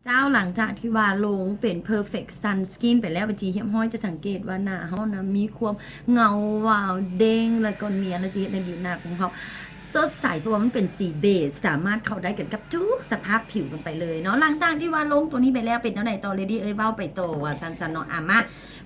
ເຈົ້າ ຫຼັງຈາກທີ່ວ່າລົງເປັນ Perfect Sun Skin ໄປແລ້ວເປັນທີ່ຮຽບຮ້ອຍ ຈະສັງເກດວ່າໜ້າເຮົານະມີຄວາມເງົາວາວເດັ່ງ ແລ້ວກໍນຽນ ແລ້ວຊິເຮັດໃຫ້ຜິວໜ້າຂອງເຮົາສົດໃສ ເພາະວ່າມັນເປັນສີເບສ ສາມາດເຂົ້າໄດ້ກັນກັບທຸກສະພາບຜິວກັນໄປເລີຍເນາະ. ຫຼັງຈາກທີ່ວ່າລົງຕົວນີ້ໄປແລ້ວ ເປັນແນວໃດຕໍ່ Lady ເອີຍ ເວົ້າໄປຕໍ່ວ່າຊັ້ນໆເນາະ. ອາ ມາ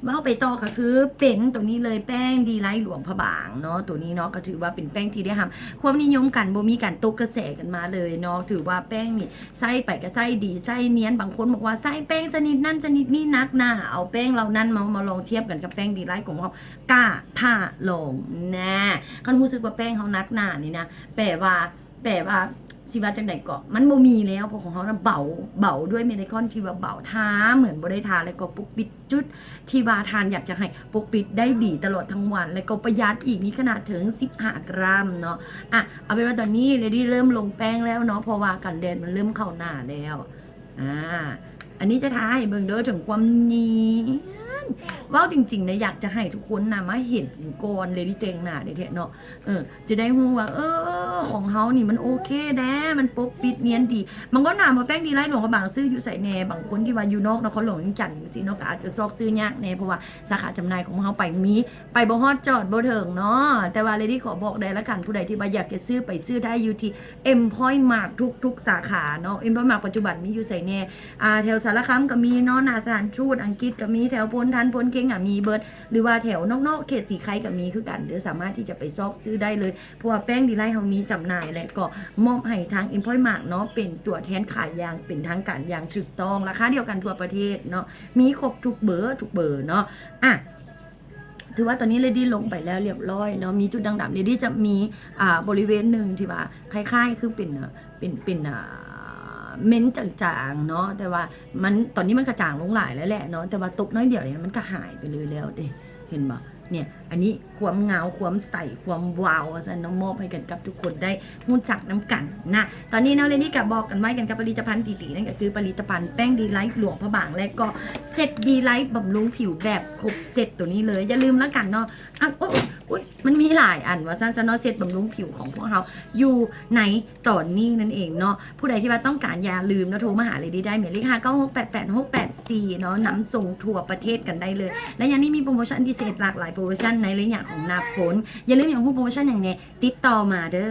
ເວົ້າໄປຕໍ່ກໍຄືເປັນຕົວນີ້ເລີຍ ແປ້ງ Delight ຫຼວງພະບາງເນາະ. ຕົວນີ້ເນາະ ກໍຖືວ່າເປັນແປ້ງທີ່ໄດ້ຮັບຄວາມນິຍົມກັນ ບໍ່ມີການຕົກກະແສກັນມາເລີຍເນາະ. ຖືວ່າແປ້ງນີ້ໃຊ້ໄປກໍໃຊ້ດີ ໃຊ້ນຽນ. ບາງຄົນບອກວ່າໃຊ້ແປ້ງຊະນິດນັ້ນຊະນິດນີ້ໜັກໜາ ເອົາແປ້ງເຫຼົ່ານັ້ນມາ ມາລອງທຽບກັນກັບແປ້ງ Delight ຂອງເຮົາ ກ້າທ້າລອງນະ. ຄັນຮູ້ສຶກວ່າແປ້ງເຮົາໜັກໜານີ້ນະ ແປວ່າ ແປວ່າ ຊິວ່າຈັ່ງໃດເກາະ ມັນບໍ່ມີແລ້ວ ເພາະຂອງເຮົານະເບົາ ເບົາດ້ວຍເມດໄອຄອນທີ່ວ່າເບົາ ທາເໝືອນບໍ່ໄດ້ທາ ແລ້ວກໍປົກປິດຈຸດທີ່ວ່າທ່ານຢາກຈະໃຫ້ປົກປິດໄດ້ດີຕະຫຼອດທັງວັນ ແລ້ວກໍປະຢັດອີກ ມີຂະໜາດເຖິງສິບຫ້າກຣາມເນາະ. ອະ ເອົາເປັນວ່າຕອນນີ້ Lady ເລີ່ມລົງແປ້ງແລ້ວເນາະ ເພາະວ່າກັນແດດມັນເລີ່ມເຂົ້າໜ້າແລ້ວ. ອາ ອັນນີ້ຈະທາໃຫ້ເບິ່ງເດີ ເຖິງຄວາມນຽນ ເວົ້າຈິງໆນະ ຢາກຈະໃຫ້ທຸກຄົນນະມາເຫັນກ່ອນ Lady ແຕ່ງໜ້າແທ້ໆເນາະ. ເອີ ຊິໄດ້ຮູ້ວ່າ ເອີ ຂອງເຮົານີ້ມັນໂອເຄແດ່ ມັນປົກປິດນຽນດີ. ບາງຄົນຖາມວ່າແປ້ງ Delight ຫຼວງພະບາງຊື້ຢູ່ໃສແດ່? ບາງຄົນທີ່ວ່າຢູ່ນອກນະຄອນຫຼວງວຽງຈັນຈັ່ງຊີ້ເນາະ ກໍອາດຈະຊອກຊື້ຍາກແດ່ ເພາະວ່າສາຂາຈຳໜ່າຍຂອງເຮົາໄປມີ ໄປບໍ່ຮອດຈອດບໍ່ເຖິງເນາະ. ແຕ່ວ່າ Lady ຂໍບອກໄດ້ລະກັນ ຜູ້ໃດທີ່ວ່າຢາກຈະຊື້ ໄປຊື້ໄດ້ຢູ່ທີ່ Emporium Mart ທຸກໆສາຂາເນາະ. Emporium Mart ປັດຈຸບັນມີຢູ່ໃສແດ່? ອາ ແຖວສາລະຄາມກໍມີເນາະ ໜ້າສະຖານທູດອັງກິດກໍມີ ແຖວໂພນທັນ ໂພນເຄັງກໍມີເບິດ ຫຼືວ່າແຖວນອກໆເຂດສີໄຄກໍມີຄືກັນເດີ ສາມາດທີ່ຈະໄປຊອກຊື້ໄດ້ເລີຍ ເພາະວ່າແປ້ງ Delight ເຮົາມີຈຳໜ່າຍ ແລະກໍມອບໃຫ້ທາງ Emporium Mart ເນາະ ເປັນຕົວແທນຂາຍຢ່າງເປັນທາງການຢ່າງຖືກຕ້ອງ ລາຄາດຽວກັນທົ່ວປະເທດເນາະ ມີຄົບທຸກເບີ ທຸກເບີເນາະ. ອະ ຖືວ່າຕອນນີ້ Lady ລົງໄປແລ້ວຮຽບຮ້ອຍເນາະ ມີຈຸດດ່າງດຳ Lady ຈະມີ ອາ ບໍລິເວນໜຶ່ງທີ່ວ່າຄ້າຍໆຄືເປັນ ເປັນ ເປັນ ອາ ເມັ້ນຈາງໆເນາະ ແຕ່ວ່າມັນ ຕອນນີ້ມັນກະຈາງລົງຫຼາຍແລ້ວແຫຼະເນາະ ແຕ່ວ່າຕົກໜ້ອຍດຽວນີ້ມັນກະຫາຍໄປເລີຍແລ້ວເດ້ ເຫັນບໍ່? ເນຍ ອັນນີ້ຄວາມເງົາ ຄວາມໃສ ຄວາມວາວວ່າຊັ້ນເນາະ ມອບໃຫ້ກັນກັບທຸກຄົນໄດ້ຮູ້ຈັກນຳກັນນະ. ຕອນນີ້ເນາະ Lady ກະບອກກັນໄວ້ກັນກັບຜະລິດຕະພັນດີໆ ນັ້ນກະຄືຜະລິດຕະພັນແປ້ງ Delight ຫຼວງພະບາງ ແລະກໍເຊັດ Delight ບຳລຸງຜິວແບບຄົບເຊັດໂຕນີ້ເລີຍ ຢ່າລືມລະກັນເນາະ. ອະ ໂອ້ຍ ໂອ້ຍ ມັນມີຫຼາຍອັນວ່າຊັ້ນຊະເນາະ ເຊັດບຳລຸງຜິວຂອງພວກເຮົາຢູ່ໃນຕອນນີ້ນັ້ນເອງເນາະ. ຜູ້ໃດທີ່ວ່າຕ້ອງການ ຢ່າລືມເນາະ ໂທມາຫາ Lady ໄດ້ ໝາຍເລກ ຫ້າເກົ້າຫົກແປດແປດຫົກແປດສີ່ເນາະ ນຳສົ່ງທົ່ວປະເທດກັນໄດ້ເລີຍ. ແລະ ຍັງນີ້ມີໂປຣໂມຊັນພິເສດຫຼາກຫຼາຍໂປຣໂມຊັນໃນໄລຍະຂອງໜ້າຝົນ. ຢ່າລືມ ຢາກຮູ້ໂປຣໂມຊັນຫຍັງແດ່ ຕິດຕໍ່ມາເດີ.